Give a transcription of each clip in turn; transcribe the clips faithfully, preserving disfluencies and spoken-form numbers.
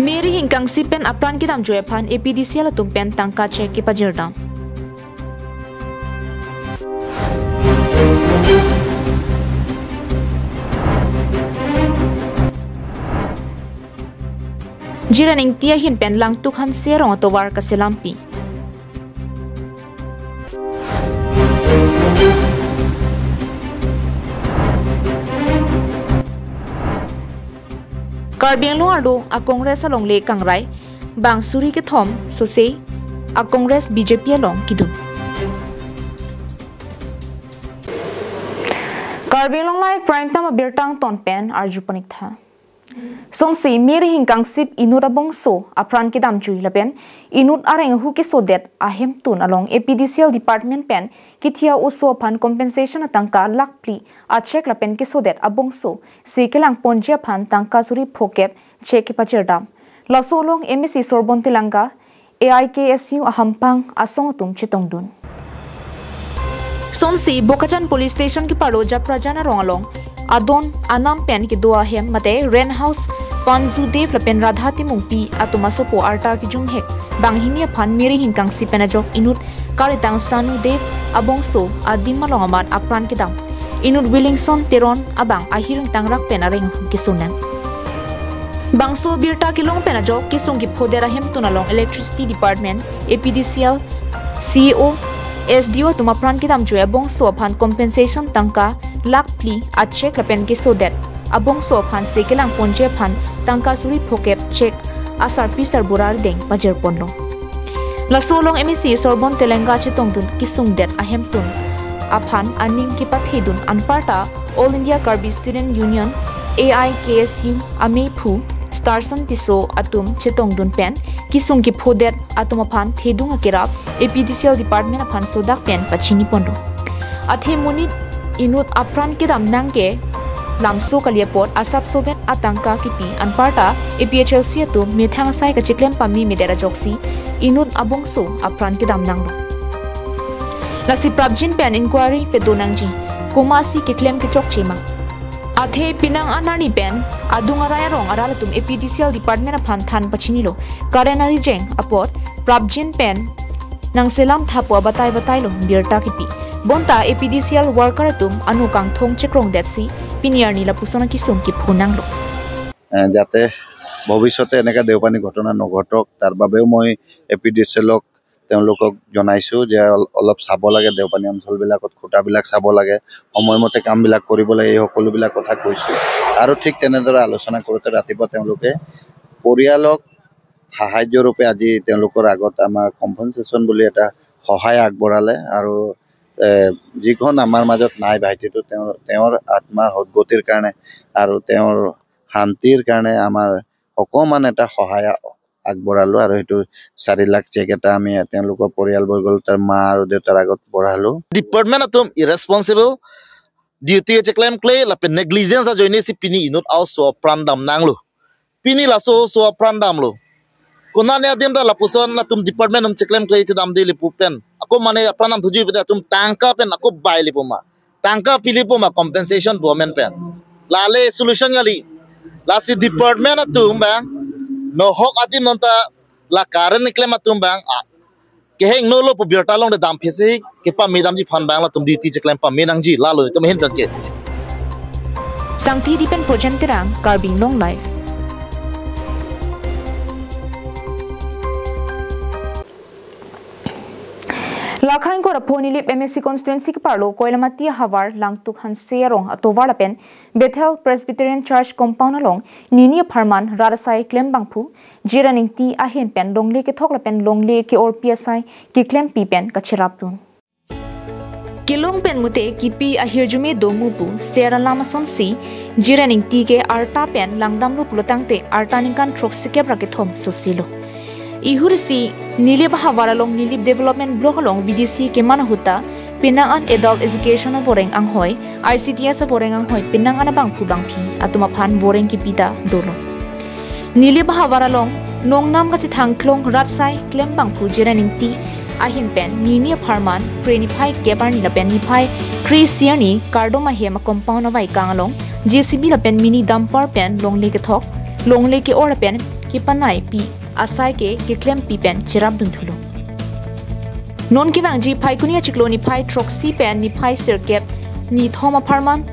Mary Hingkangsip pen apran kedamjui aphan A P D C L atum pen tangka cheque kepajirdam. Jiran Ingti ahin pen Langtuk Hanse arong atovar kaselampi. Karbi Anglong arlo a-Congress alongle kangrai bang suri kethom sose a-Congress B J P along kedun. Karbi Anglong Live Prime Time abirta angton pen arju paniktha. Sonsi Mary Hingkangsip inut abongso apran kedamjui lapen inut areng ahu kesodet ahemtun along A P D C L department pen kethia oso aphan compensation atangka lakh phli a-cheque lapen kesodet abongso si kelang ponji aphan tangka suri phokep cheque kepajirdam. Laso along M A C Sorbon Telang, A I K S U ahampang asong atum chetongdun. Sonsi Bokajan Police Station keparlo Japrajan arong along adon anam pen kedo ahem mate rent house Panju Dev lapen Radha Timungpi atum asopo arta kejumhek banghini aphan Mary Hingkangsip pen ajok inut karitang Sanu Dev abongso adim along amat apran kedam. Inut Williamson Teron abang ahir ingtangrak pen areng ahu keso nang. Bangso birta kelong pen ajok kesung kephodet ahemtun along Electricity Department, A P D C L, C E O, S D O atum apran kedamjui abongso aphan compensation tangka lakh phli a-cheque lapen kesodet abongso aphan si kelang ponji aphan tangka suri phokep cheque asarpi sarbura ardeng pajirponlo. Laso along M A C Sorbon Telang chetongdun kesungdet ahemtun aphan aning kepathedun anparta All India Karbi Student Union, A I K S U, amephu Starson Tisso atum chetongdun pen kesung kephodet atum aphan thedung akerap A P D C L department aphan sodak pen pachiniponlo. Athe monit inut apran kedam nangke lamso kali apot asapso pen atangka kipi anparta A P H L C atum methang asai kachiklem pame medet ajoksi inut abongso apran kedam nanglo. Lasi prapjin pen inquiry pedo nangji, komatsi keklem kechokche ma. Athe penang an arni pen adung arai arong arat atum A P D C L department aphan than pachinilo. Current arijeng apot prapjin pen nangselam thapo abatai batailo birta kipi. Bonta A P D C L worker atum ano kangthong chekrongdetsi pini arni lapuson akesung kepho nanglo. Eh, যাতে ভৱিষ্যতে এনেকা দেওপানী ঘটনা নঘটক, তাৰ বাবেও মই A P D C এলক তেওঁলোকক জনাইছোঁ যে অল-, অলপ চাব লাগে, দেওপানী অঞ্চলবিলাকত খুঁটাবিলাক চাব লাগে, সময়মতে কামবিলাক কৰিব লাগে, এই সকলোবিলাক কথা কৈছোঁ। আৰু ঠিক তেনেদৰে আলোচনা কৰোঁতে ৰাতিপুৱা তেওঁলোকে পৰিয়ালক সাহায্য ৰূপে আজি তেওঁলোকৰ আগত আমাৰ কম্পেনচেশ্যন বুলি এটা সহায় আগবঢ়ালে। আৰু, এ, যিখন আমাৰ মাজত নাই ভাইটিটো, তেওঁৰ, তেওঁৰ আত্মাৰ সদগতিৰ কাৰণে আৰু তেওঁৰ শান্তিৰ কাৰণে আমাৰ অকণমান এটা সহায় আগবঢ়ালোঁ আৰু সেইটো চাৰি লাখ চেক এটা আমি তেওঁলোকৰ পৰিয়ালবৰ্গ, তাৰ মা আৰু দেউতাৰ আগত বঢ়ালোঁ। Department atum irresponsible, duty cheklem kle lapen negligence ajoinesi pini inut aoso apran dam nanglo. Pini laso oso apran damlo. Konane adim ta lapuson latum department atum cheklem kle chedamde le pu pen, ako mane apran dam thuji pu ta atum tangka pen ako bai le pu ma. Tangka pili pu ma compensation pu amen pen. Lale solution kali. Lasi department atum bang nohok adim nonta la current keklem atum bang, ah, kehingno lo pu birta longde dam phisi kepame damji aphan bang latum duty cheklem pame nangji, lalo netum ahin pen ke. Sangthi di pen Projen Terang, Karbi Anglong Live. Lakha ingkoi ra pho Nilip M A C constituency keparlo Koilamati ahavar Langtuk Hanse arong atovar lapen Bethel Presbyterian Church compound along nini apharman rat asai klem bangphu Jiran Ingti ahin pen longle kethok lapen longle ke-orpi asai keklempi pen kacherapdun. Kelong pen mute kipi ahirjume do mu pu ser alam asonsi Jiran Ingti ke arta pen langdamlo pulo tangte arta ningkan throksikep ra kethom sosilo. Ihurisi Nilip ahavar along Nilip Development Block along V D C keman ahut ta penang an adult education avoreng anghoi, I C D S avoreng anghoi penang an abangphu bangphi atum aphan voreng kipi ta dolo. Nilip ahavar along nongnam kachethang klong rat asai klem bangphu Jiran Ingti ahin pen nini apharman phre niphai kep arni lapen niphai Kre-isi arni kardom ahem a-compound avaikang along J C B lapen mini dumper pen longle kethok, longle ke-or lapen kepanai pi asai ke keklempi pen cherapdun thulo. Non kevangji Phaikuni achiklo niphai throksi pen niphai sirkep nithom apharman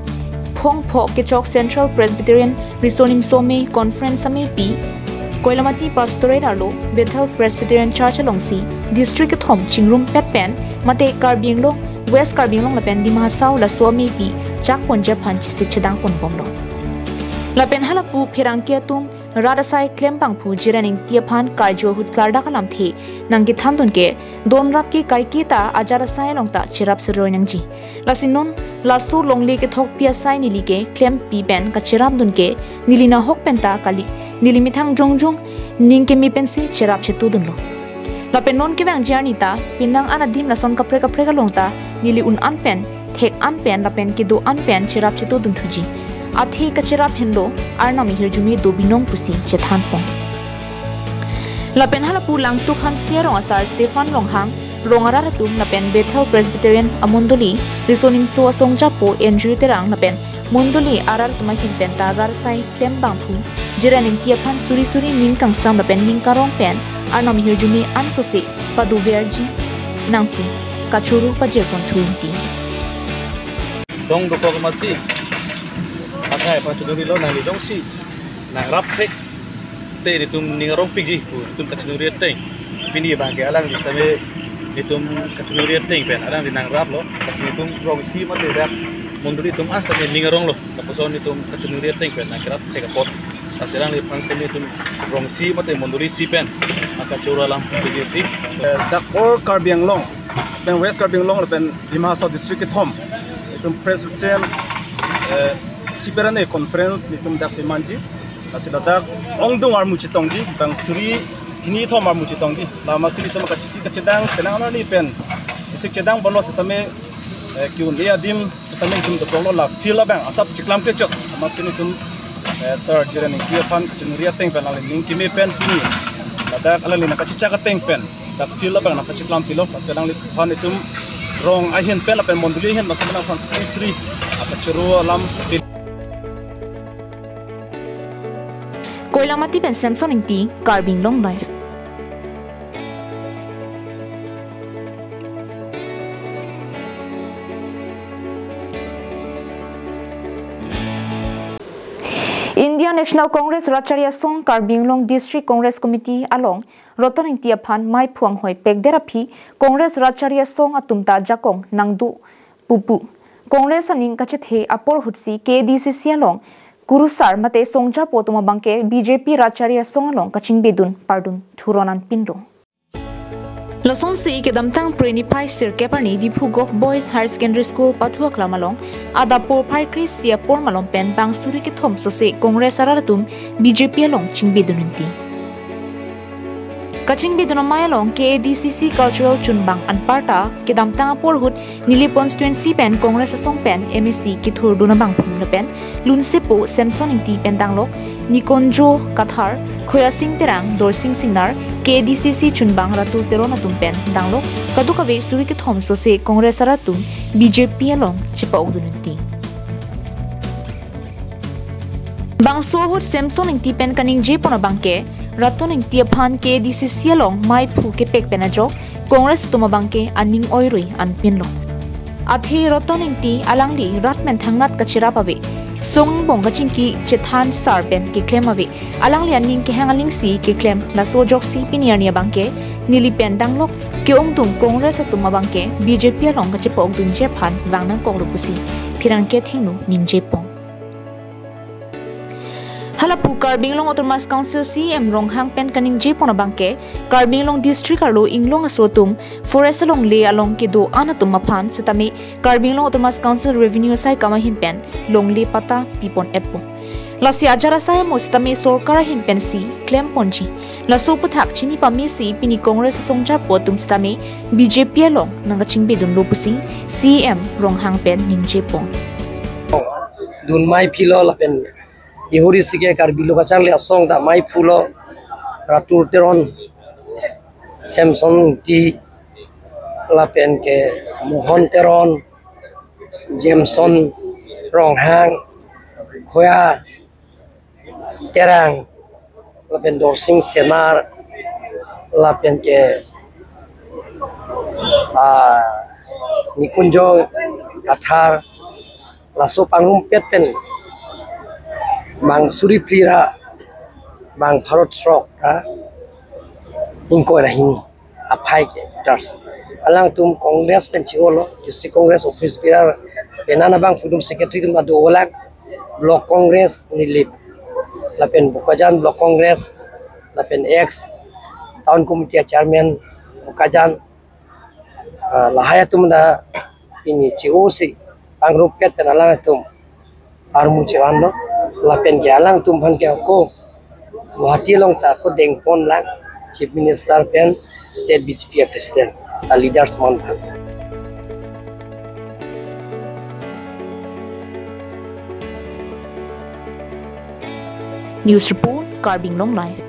Phongpho kechok Central Presbyterian Riso Nimso Amei Conference amepi Koilamati Pastorate arlo Bethel Presbyterian Church alongsi district kethom chingrumpet pen mate Karbi Anglong, West Karbi Anglong lapen Dima Hasao laso amepi chakponji aphan chesik chedangponbomlo. Lapen halapu pherangke atum rat asai klem abangphu Jiran Ingti aphan karju ahut klardak alamthe nangkethandun ke donrap ke kaike ta ajat asai along ta cherap seroi nangji. Lasi non laso longle kethokpi asai neli ke klempi pen kacherapdun ke neli nahok pen ta kali, neli methang jongjong ning keme pensi cherap chetudunlo. Lapen non kevangji arni ta penang an adim lason kaprek kaprek along ta neli un-an pen thek an pen lapen kedo an pen cherap chetudun thuji. Athe kacherap henlo Arnam ahirjume do binong pusi chethanpon. Lapen halapu Langtuk Hanse arong asar Stephen Ronghang, rong arat atum lapen Bethel Presbyterian amondoli Riso Nimso asongjapo Andrew Terang lapen mondoli arat atum ahin pen ta rat asai klem abangphu Jiran Ingti aphan suri suri ning kangsam lapen ning karong pen Arnam ahirjume ansose padoverji nangpu kachoro pajirpon thu Ingti. Dong dokok amatsi akai pachunurilo nangli jongsi nangrap thek te nelitum ning arongpikji pu nelitum kachunuri ateng. Pini abangke alangli same nelitum kachunuri ateng pen alangli nangraplo. Lasi nelitum rong isi mate dak mondoli atum asame ning aronglo. Lapuson nelitum kachunuri ateng pen nangkerap thek apot. Lasi alangliphan same nelitum rong isi mate mondoli isi pen akachoro alam pajirsi. Eh, dak or Karbi Anglong, pen West Karbi Anglong, pen Dima Hasao District kethom, nelitum Presbyterian, eh, Siberane Conference nelitum dak pemanji. Lasi ladak ongdung armu chetongji, bang suri hini thom armu chetongji. Lasi nelitum kachesik kachedang, penang arni pen chesik chedang bolo setame, eh, ke-un-e adim setame nelitum dokoklo, la field abang asap chiklam kechot. Lasi nelitum, eh, Sir Jiran Ingti aphan kachunuri ateng pen alangli ning keme pen pini ladak alangli nangkachechak ateng pen dak field abang nangkachiklam pilo, lasi alangliphan nelitum rong ahin pen lapen mondoli ahin laso alangliphan suri suri akachoro alam pi. Koilamati pen Samson Ingti, Karbi Anglong Live. Indian National Congress Ratchari Asong Karbi Anglong District Congress Committee along Ratan Ingti aphan maiphu anghoi pekdet aphi Congress Ratchari Asong atum ta jakong nangdo pupu. Congress aning kachethe apor ahutsi K A D C C along kurusar mate songjapo atum abangke B J P Ratchari Asong along kachingbedun pardun thuron an pinrong. Lasonsi kedamtang Phre niphai sirkep arni Diphu Govt Boys Higher Secondary School pathu aklam along adap porphai kre-isi apor malom pen bang suri kethom sose Congress arat atum B J P along chingbedun ingti. Kachingbedun amei along K A D C C Cultural Chunbang anparta kedamtang apor ahut neli constituency pen Congress asong pen M A C kethurdun abangphu lapen lunsepo Samson Ingti pen danglok Nikonjo Kathar, Khoyasing Terang, Dorsing Singnar, K A D C C Chunbang Ratul Teron atum pen danglok kadokave suri kethom sose Congress arat atum B J P along chepa-okdun ingti. Bangso ahut Samson Ingti pen kaningjepon abangke, Ratan Ingti aphan K A D C C along maiphu kepek pen ajok Congress atum abangke aning oirui an pinlo. Athe Ratan Ingti alangli rat pen thangnat kachirap ave, song angbong kachingki chethan sar pen keklem ave, alangli aning kehang alingsi keklem, laso ajoksi pini arni abangke neli pen danglok ke-ongdung Congress atum abangke B J P along kachepa-okdunji aphan vang nangkoklo pusi pherangke athengno ningjepon. Halapu Karbi Anglong Autonomous Council C E M Ronghang pen kaningjepon abangke, Karbi Anglong District arlo inglong aso atum forest alongle along kedo-an atum aphan setame Karbi Anglong Autonomous Council Revenue asai kam ahin pen longle patta pipon-etpo. Lasi ajat asai amo setame sorkar ahin pensi klemponji. Laso aphuthak chini pamesi pini Congress asongjapo atum setame B J P along nangkachingbedunlo pusi C E M Ronghang pen ningjepon. Dun maiphilo lapen ihuri sike Karbi lo kacharli asong ta maiphulo, Ratul Teron, Samson Ingti, lapen ke Mohon Teron, Jameson Ronghang, Khoya Terang, lapen Dorsing Senar, lapen ke, ah, Nikunjo Kathar, laso pangrumpet pen bang suri phli ra, bang pharo throk ra ingkoi ra hini aphai ke voters. Alangtum Congress pen che-olo, District Congress Office Bearer, penang abang pudum secretary atum ado olang, Block Congress Nilip, lapen Bokajan Block Congress, lapen ex Town Committee Chairman Bokajan, ah, lahai atum ta pini che-osi pangrumpet pen alangtum armu chevanlo, lapen ke alangtum aphan ke ako Guwahati along ta ako dengpon lang Chief Minister pen State B J P President, ah, leaders mon aphan. News report, Karbi Anglong Live.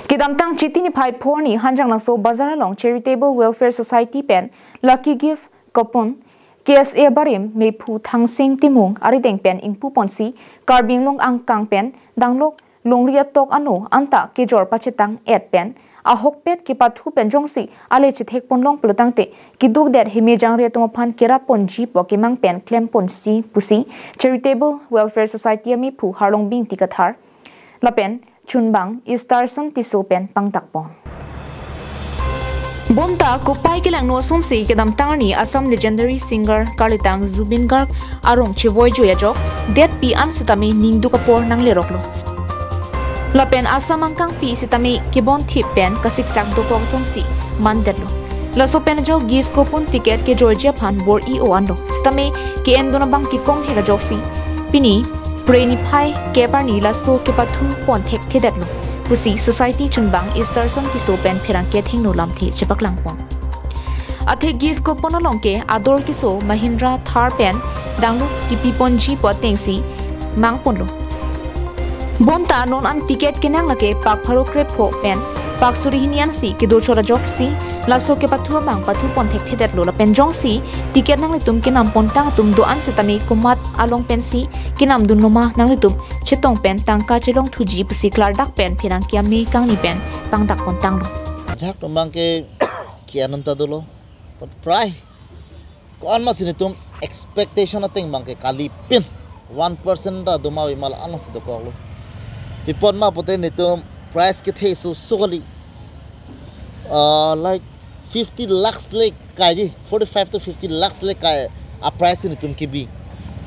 Kedamtang Chiti niphai pho arni Hanjanglangso Bazar along Charitable Welfare Society pen Lucky Gift Coupon K S A barim mephu Thangsing Timung arideng pen ingpuponsi Karbi Anglong angkang pen danglok longri atok ano anta kejor pachetang et pen ahokpet kepathu pen jongsi ale chethekpon long pulotangte keduk det hemejangri atum aphan kerapponji pu akemang pen klemponsi pusi Charitable Welfare Society amephu Harlongbing Ingti Kathar lapen Chunbang Easterson Tisso pen pangdakpon. Bonta kopai kelangno asonsi kedamtang arni Assam legendary singer karlitang Zubeen Garg arong chevoi joi ajok detpi an setame ningduk apor nangleroklo. Lapen Assam angkangpi setame kebonthip pen kasiksak dokok asonsi mandetlo. Laso pen ajok gift coupon ticket kejorji aphan bor-i o anlo. Setame ke-endun abang kekom hek ajoksi pini Phre niphai kep arni laso kepathu pon thekthedetlo pusi Society Chunbang Easterson Tisso pen pherangke athengno lamthe chepaklangpon. Athe gift coupon along ke ador keso Mahindra Thar pen danglok kepiponji pu atengsi mangponlo. Bonta non an ticket kenang lake pak pharo krepho pen pak suri hini ansi kedochot ajoksi laso kepathu abang pathupon thekthedetlo lapen jongsi ticket nanglitum kenampontang atum do-an setame komat along pensi kenamdunloma nanglitum chetong pen tangka chelongthuji pusi klardak pen pherangke ame kangni pen pangdakpontanglo. Ajahak atum abang ke ke-en an ta dolo. But prai ko-an masi netum expectation ateng abang ke kalipin one percent ta doma ave ma la-an si dokoklo. Pi apot ma pulote netum prize kethe soso kali. Ah, like fifty lakhs le kaiji, forty-five to fifty lakhs le kai aprize netum kebi.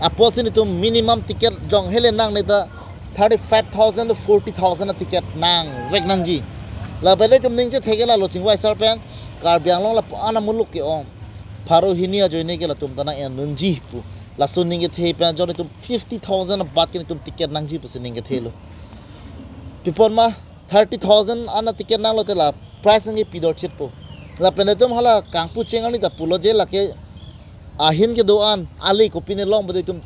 Apotsi netum minimum ticket jong hele nangne ta thirty-five thousand to forty thousand aticket nangvek nangji. Lapen netum ning chethe ke lalo chingvai sar pen Karbi Anglong lapu-an amuluk ke-ong pharo hini ajoine ke latum ta nang-endunji pu. Laso ning kethe pen jong netum fifty thousand abat ke netum ticket nangji pusi ning kethelo. Pi apot ma thirty thousand an aticket nanglote la prize nangkepi dorchitpo. Lapen netum hala kangpu cheng arni ta pulo je lake ahin kedo-an ale kopine long bade itum,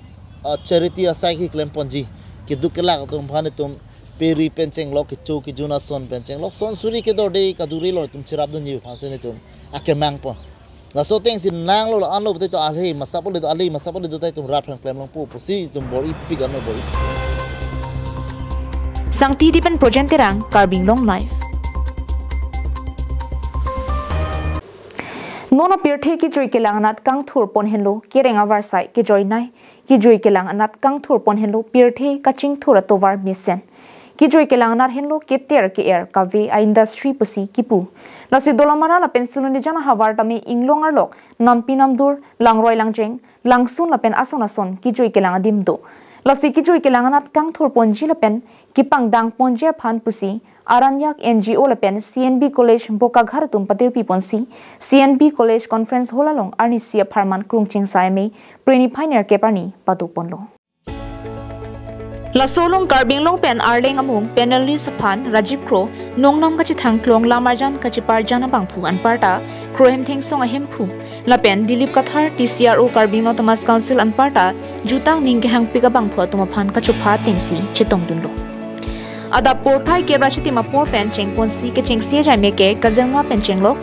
ah, charity asai keklemponji. Keduk kelak atum aphan itum peri pen chenglok, kecho kejun ason pen chenglok, son suri kedorde kaduri lo itum cherapdunji aphansi netum akemangpon. Laso atengsi nanglo la-anlo bade to ale masap ole do, ale masap ole do ta itum rat aphan klemlongpo pusi itum bor-ipik anlo bor-i. Sangti Dip pen Projen Terang, Karbi Anglong Live. Non apirthe kejui kelang anat kangthurpon henlo, kereng avarsai kejoinei. Kejui kelang anat kangthurpon henlo pirthe kachingthur atovar mesen. Kejui kelang anat henlo keter ke-er kave a-industry pusi kipu. Lasi Dolamara lapen Silonijan ahavar tame inglong arlok, nampi namdur, langroi langjeng, langsun lapen ason ason kejui kelang adim do. Lasi kejui kelang anat kangthurponji lapen kepangdangponji aphan pusi Aranyak N G O lapen C N B College Bokaghat atum patirpiponsi C N B College Conference Hall along arnisi apharman Krungching Saime Phre niphai nerkep arni padoponlo. Laso along Karbi Anglong pen Arleng amung panelist aphan Rajiv Kro nongnam kachethang klong lamarjan kacheparjan abangphu anparta Kro Hemthengsong ahemphu lapen Dilip Kathar T C R O Karbi Anglong Autonomous Council anparta jutang ning kehangpik abangphu atum aphan kachopha atengsi chetongdunlo. Adap porphai kep ra chitim apor pen chengponsi kechengsi ajai meke Kaziranga pen chenglok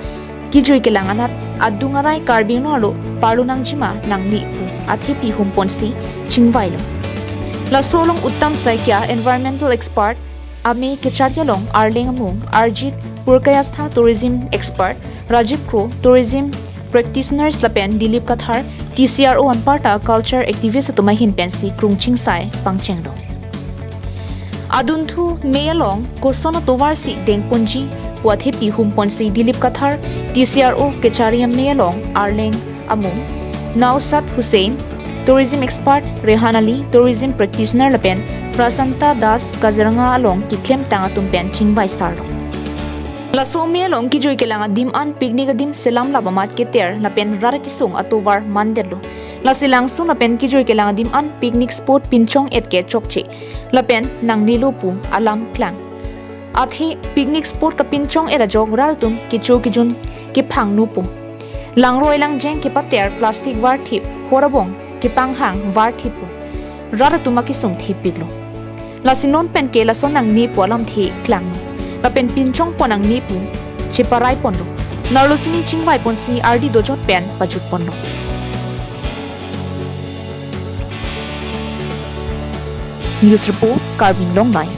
kijui kelang anat adung arai Karbi Anglong arlo parlo nangjima nangne pu athepi humponsi chingvailo. Laso along Uttam Saikia environmental expert, amei kecharli along Arleng amung Arjit Purkayastha tourism expert, Rajiv Kro tourism practitioners lapen Dilip Kathar T C R O anparta culture activist atum ahin pensi krung chingsai pangchenglo. Adunthu mei along koson atovar si dengponji pu athepi humponsi Dilip Kathar T C R O kecharli amei along Arleng amung Nausat Hussain, tourism expert Rehan Ali, tourism practitioner lapen Prasanta Das Kaziranga along keklemtang atum pen chingvaisarlo. Laso amei along kijui kelang adim an picnic adim selam lap amat keter lapen rat akesung atovar mandetlo. Lasi langsung lapen kijui kelang adim an picnic spot pinchong-et ke chokche lapen nangnelo pu alam klang. Athe picnic spot kapinchong-et ajok rat atum kecho kejun kephangnopo. Langroi langjeng kepater plastic varthip, hor abong kepanghang varthippo. Rat atum akesung thepiklo. Lasi non pen ke laso nangne pu alamthe klanglo. Lapen pinchongpon nangne pu cheparaiponlo. Narlo sini chingvaiponsi ardi dojot pen pajutponlo. News report, Karbi Anglong Live.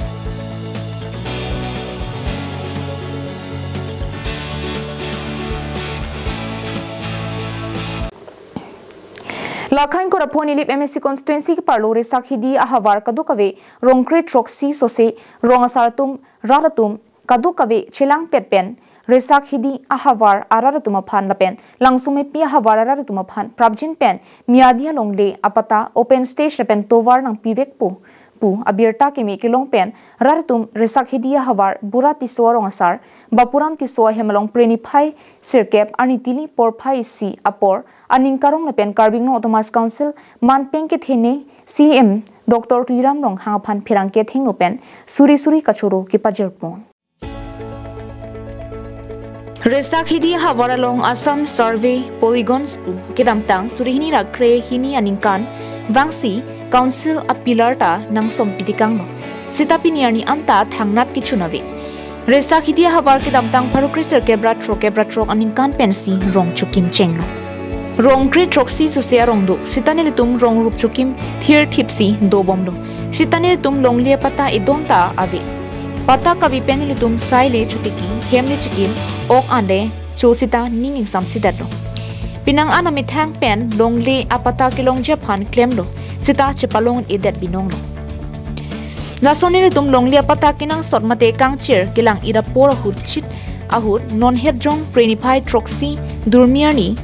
Lakhain Korapho Nilip M A C constituency keparlo Resakhidi ahavar kadokave rong kre throksi sose rong asar atum, rat atum kadokave chelangpet pen Resakhidi ahavar arat atum aphan lapen Langsomepi ahavar arat atum aphan prapjin pen Miyadi alongle apatta open stage lapen tovar nangpivekpo pu abirta keme kelong pen rat atum Resakhidi ahavar Bura Tisso arong asar, Bapuram Tisso ahem along Phre niphai sirkep arni tili porphai isi apor aningkarong lapen Karbi Anglong Autonomous Council manpeng kethenei C E M Doctor Tuliram Ronghang aphan pherangke thengno pen suri suri kachoro kepajirpon. Resakhidi ahavar along Assam Survey Polygons pu kedamtang suri hini ra kre hini aningkan vangsi Council a pillar ta nangsom pitikanglo. Seta pini arni anta thangnat kechun ave. Resakhidi ahavar kedamtang pharo kre sirkep ra throkep ra throk aningkan pensi rong chokim chenglo. Rong kre throksi sose arong do, seta nelitum rong rup chokim thirthipsi dobomlo. Seta nelitum longle apatta edon ta ave. Patta kave pen nelitum sai le chotiki, hem le chikim, ok an le cho seta ning ingsamsidetlo. Penang an amethang pen longle apatta kelongji aphan klemlo, seta chepalong-edet binonglo. Lason nelitum longle apatta kenangsot mate kangchir kelang-it apor ahut chit ahut non hetjong Phre niphai throksi durmi arni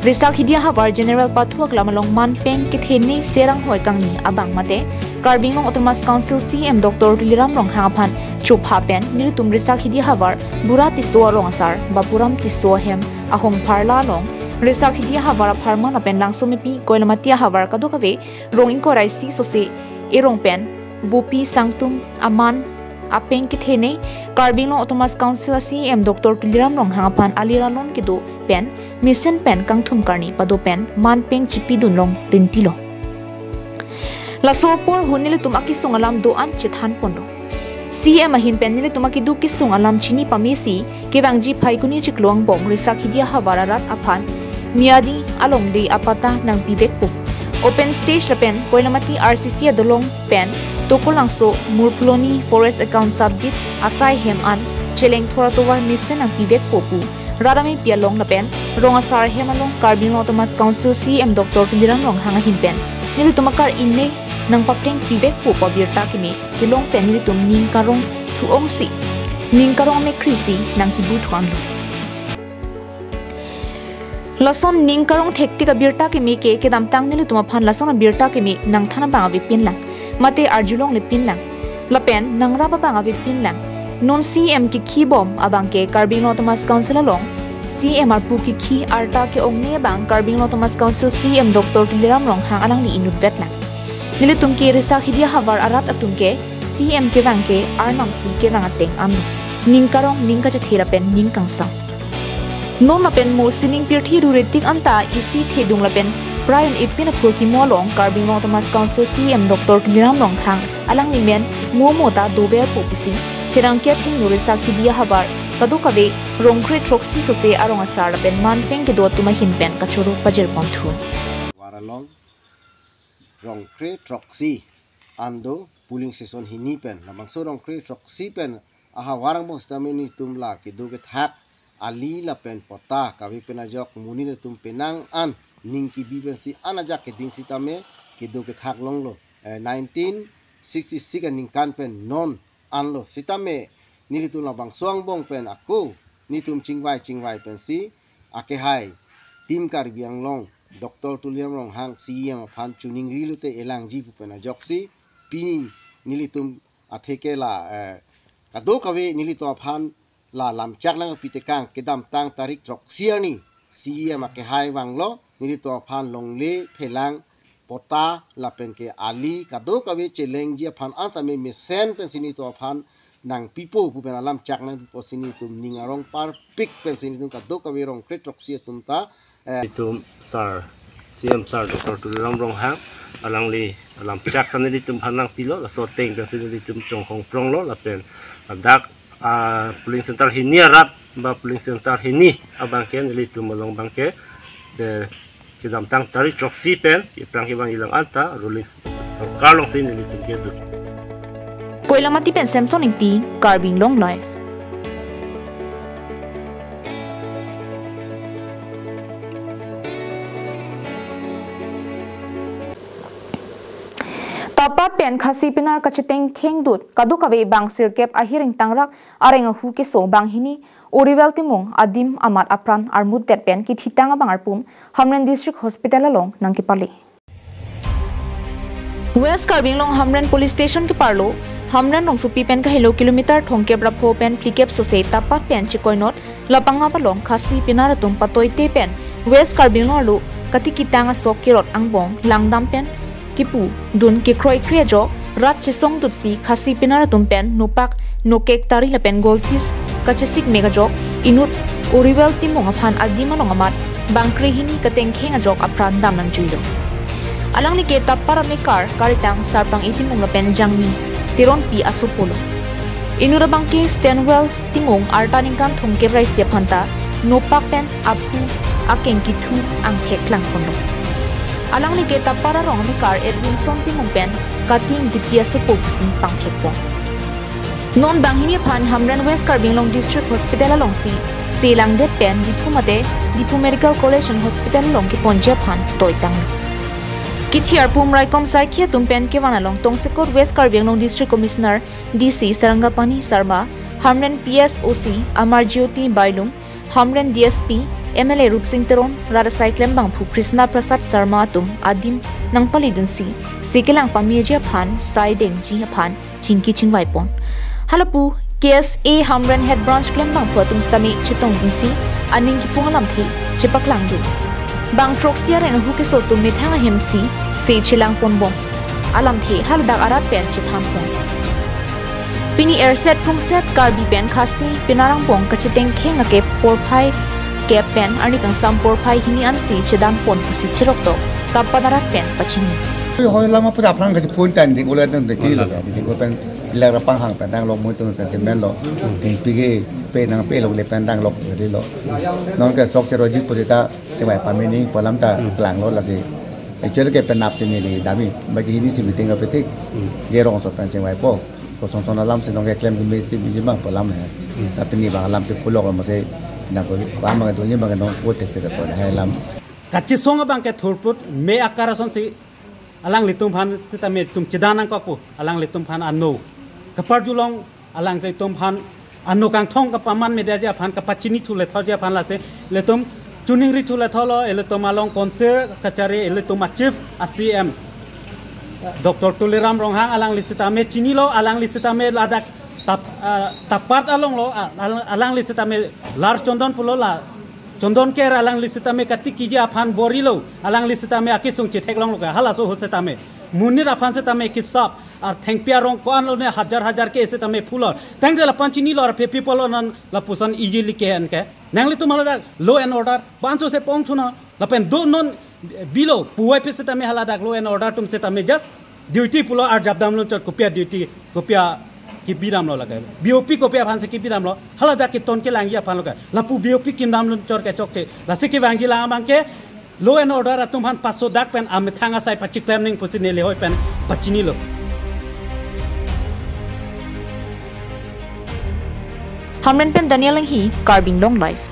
Resakhidi ahavar General Pathu aklam along manpeng kethenei serang hoi kangni abang mate Karbi Anglong Autonomous Council C E M Doctor Tuliram Ronghang aphan chopha pen nelitum Resakhidi ahavar Bura Tisso arong asar, Bapuram Tisso ahem ahongphar la along Resakhidi ahavar apharman lapen Langsomepi Koilamati ahavar kadokave rong ingkoi ra isi sose erong pen vopi sangtum aman apeng kethenei Karbi Anglong Autonomous Council a C E M Doctor Tuliram Ronghang aphan alir alon kedo pen mesen pen kangthum karni pado pen manpeng chipidun long rintilo. Laso apor ahut nelitum akesung alam do-an chethanponlo. C E M ahin pen nelitum akeduk kesung alam chini pamesi kevangji Phaikuni chiklo angbong Resakhidi ahavar arat aphan Miyadi alongle apatta nangpivekpo. Open stage lapen Koilamati R C C adolong pen Tokolangso Murphuloni Forest Account Sub-Beat asai hem an chelengthor atovar mesen nangpivekpo pu rat amepi along lapen rong asar hem along Karbi Anglong Autonomous Council C E M Doctor Tuliram Ronghang ahin pen nelitum akar-ingnei nangpapleng pivekpo pu abirta keme kelong pen nelitum ning karong thu-ongsi, ning karong amekrisi nangkibu thu-anlo. Lason ning karong thektik abirta keme ke kedamtang nelitum aphan lason abirta keme nangthan abang avepinlang, mate arjulongle pinlang, lapen nangrap abang avepinlang. Non C E M kekhibom abang ke Karbi Anglong Autonomous Council along C E M arpu kekhi arta ke-ongne abang Karbi Anglong Autonomous Council C E M Doctor Tuliram Ronghang alangli inutvetlang. Nelitum ke risakhidi ahavar arat atum ke C M kevang ke arnam si kevang ateng an. Ning karong, ning kachethe lapen ning kangsam. Non lapen mo sining pirthe ruritik anta isi thedung lapen prai un-e pin aphurkimo along Karbi Anglong Autonomous Council C M Doctor Tuliram Ronghang alangli men mo mo ta doverpo pusi pherangke athengno risakhidi ahavar kadokave rong kre throksi sose arong asar lapen manpeng kedo atum ahin pen kachoro pajirpon thu. War along rong kre throksi an do, polling station hini pen, labangso rong kre throksi pen ahavar angbong sitame nelitum la kedo kethak ali lapen patta kave pen ajok monit atum penang an ning kebi pensi an ajak keding sitame kedo kethak longlo. Eh, nineteen sixty-six aningkan pen non anlo sitame nelitum labangso angbong pen ako nelitum chingvai chingvai pensi akehai Team Karbi Anglong Doctor Tuliram Ronghang C M aphan choningri lote elangji pu pen ajoksi pini nelitum atheke la, eh, kadokave nelitum aphan la lamchak nangpi tekang kedamtang tarik throksi arni C M akehai vanglo nelitum aphan longle phelang patta lapen ke ali kadokave chelengji aphan antame mesen pensi nelitum aphan nangpipo pu pen alamchak nangpipo si nelitum ning arong parpik pensi nelitum kadokave rong kre throksi atum ta, eh, itum sir, C M sir Doctor Tuliram Ronghang alangli alamchak ta nelitum aphan nangpilo, laso ateng pensi nelitum chonghong pronglo lapen ladak, ah, polling center hini arat ba polling center hini abangke nelitum along abangke, eh, kedamtang tarik throksi pen aphrang kevang ilang anta ruling sorkar alongsi nelitum kedo. Koilamati pen Samson Ingti, Karbi Anglong Live. Tapar pen Khasi pinar kachetengkheng dut kadokave bang sirkep ahir ingtangrak areng ahu keso banghini Oriwel Timung adim amat apran armutdet pen kithitang abang arpum Hamren District Hospital along nangkepale. West Karbi Anglong Hamren Police Station keparlo, Hamren rongsopi pen kahelo kilometer thomkep ra pho pen phlikep sose Tapar pen Chikoinot lapangap along Khasi pinar atum patoite pen West Karbi Anglong arlo katikitang asok kerot angbong langdam pen kipu dun kekroikre ajok rat chesong dutsi Khasi pinar atum pen nopak nokek tari lapen goltis kachesik mek ajok inut Oriwel Timung aphan adim along amat bangkre hini katengkheng ajok apran dam nangjuilo. Alangli ke Tapar amekar karitang Sarpang-e Timung lapen Jangmi Teronpi asopo lo. Inut abangke Stanwell Timung arta ningkan thomkep ra isi aphanta nopak pen aphu akeng kithu angthek klangponlo. Alangli ke Tapar arong amekar Edwinson Timung pen Kating Dipi asopo pusi pangthekpon. Non banghini aphan Hamren West Karbi Anglong District Hospital alongsi selangdet pen Diphu mate Diphu Medical College and Hospital along keponji aphan toitang. Kithi arpum raikom saikhi atum pen kevan along tongsekot West Karbi Anglong District Commissioner D C Sarangapani Sarma, Hamren P S O C Amar Jyoti Bailung, Hamren D S P, M L A Rupsing Teron, rat asai klembangphu Krishna Prasad Sarma atum adim nangpaledunsi sekelang pameji aphan sai dengji aphan chingki chingvaipon. Halapu K S A Hamren Head Branch klembangphu atum sitame chetongdunsi aning kipung alamthe chepaklangdun. Bang throksi areng ahu keso atum methang ahemsi se chelangponbom. Alamthe haladak arat pen chethanpon. Pini erset prungset Karbi pen Khasi pinar angbong kachetengkheng ake porphai kep pen arni kangsam porphai hini ansi chedanpon pusi cheroktok Tapar arat pen pachini. Hoi lama puja aphrang kachepuntan di ulo dan de kilo di ko pen ila rapang hang pen danglok muitu sentimen lo. Di pigi pe nangpelo le pen danglok di lo. Non ke sok chero jik pudita chewai pamini pu alam ta klanglo lasi. Actually ke penap si neli dami, baji hini si meeting apetik, Hmm. Gerong so pen chingvaipo. Kosong song alam si nong keklem keme si biji bang pu alam he. Hmm. Tapi ni bang alam ti pulok alam si nang ko bang bang tu ni bang nong ko tek tek ko hai alam. Kachesong abangke thurput me akar asonsi alanglitum aphan sitame itum chedan nangkok pu alanglitum aphan ano. Kaparjulong alanglitum aphan ano kangthong kapaman media ji aphan kapachini thu le thor ji aphan lasi ilitum choningri thu le thor lo, ilitum along konsir kachari ilitum a chief a C M Doctor Tuliram Ronghang alangli sitame chinilo, alangli sitame ladak Tap-, ah, Tapar along lo, ah, alang-, alangli sitame lar chondon pulo la, chondon ker alangli sitame katik kiji aphan borilo, alangli sitame akesung chetheklonglo ke, halaso ahut sitame. Monit aphan setame kesap, ar thengpi arong ko-an lone hajar hajar ke setame phulor. Tangte lapen chinilo ar phepi pulo non lapuson iji like hen ke. Nanglitum haladak law and order, panso se pongchuna, lapen do non bilo, puwai pe setame haladak law and order atum setame just duty pulo, arjap damlo chot, kopi a-duty, kopi a-kebi damlo lake. B O P kopi aphan si kebi damlo, haladak keton kelangji aphan lo ke. Lapu B O P kim damlo chot ke chokche. Lasi kevangji lang abang ke, law and order atum aphan pasodak pen amethang asai pachiklem ning pusi neli hoi pen pachinilo. Hamren pen Daniel Enghi, Karbi Anglong Live.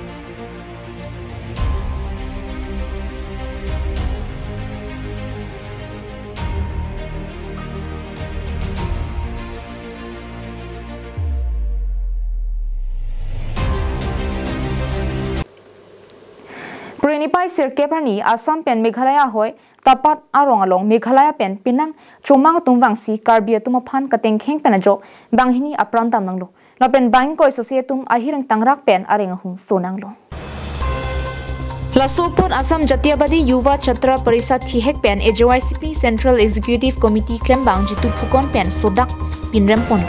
Kroi niphai sirkep arni Assam pen Meghalaya ahoi Tapat arong along Meghalaya pen penang chomang atum vangsi Karbi atum aphan katengkheng pen ajok banghini apran dam nanglo. Lapen bang ingkoi sose atum ahireng tangrak pen areng ahung so nanglo. Laso apot Assam Jatiyatabadi Yuva Chhatra Parishad thihek pen A J Y C P Central Executive Committee klembang Jitu Phukan pen sodak pinrem ponlo.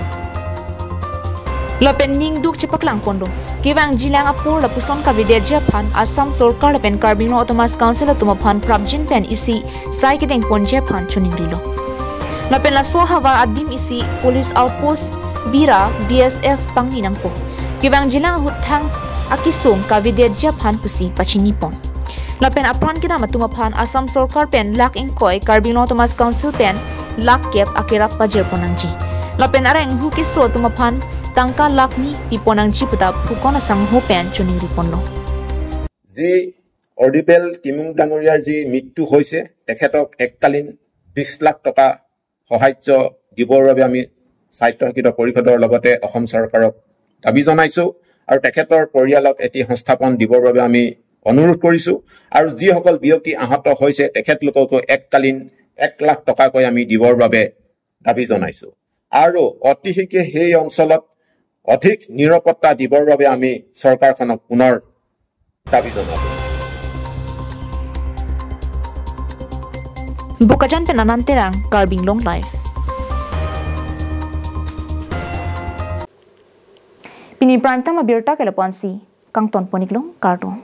Lapen ningduk chepaklang ponlo. Kevangji lang apor lapuson kavedetji aphan Assam Sorkar lapen Karbi Anglong Autonomous Council atum aphan prapjin pen isi sai kedeng ponji aphan choningrilo. Lapen laso ahavar adim isi police outpost bira B S F pangni nangpo. Kevangji lang ahut thang akesung kavedetji aphan pusi pachini pon. Lapen apran kedam atum aphan Assam Sorkar pen lakh ingkoi, Karbi Anglong Autonomous Council pen lakh kep akerap pajir pon nangji. Lapen areng hu keso atum aphan tangka lakh ni pi pon nangji puta Phukan asangho pen choningri ponlo. যি অৰ্ডিবেল টিমুং ডাঙৰীয়াৰ যি মৃত্যু হৈছে, তেখেতক এককালীন বিশ লাখ টকা সাহায্য দিবৰ বাবে আমি স্বায়ত্তশাসিত পৰিষদৰ লগতে অসম চৰকাৰক দাবী জনাইছো আৰু তেখেতৰ পৰিয়ালক এটি সংস্থাপন দিবৰ বাবে আমি অনুৰোধ কৰিছো আৰু যিসকল ব্যক্তি আহত হৈছে, তেখেতলোককো এককালীন এক লাখ টকাকৈ আমি দিবৰ বাবে দাবী জনাইছো আৰু অতি শীঘ্ৰে সেই অঞ্চলত অধিক নিৰাপত্তা দিবৰ বাবে আমি চৰকাৰখনক পুনৰ দাবী জনাব। Bokajan pen Anan Terang, Karbi Anglong Live. Pini prime time abirta ke lapu-ansi kangton pon-iklo, kardom.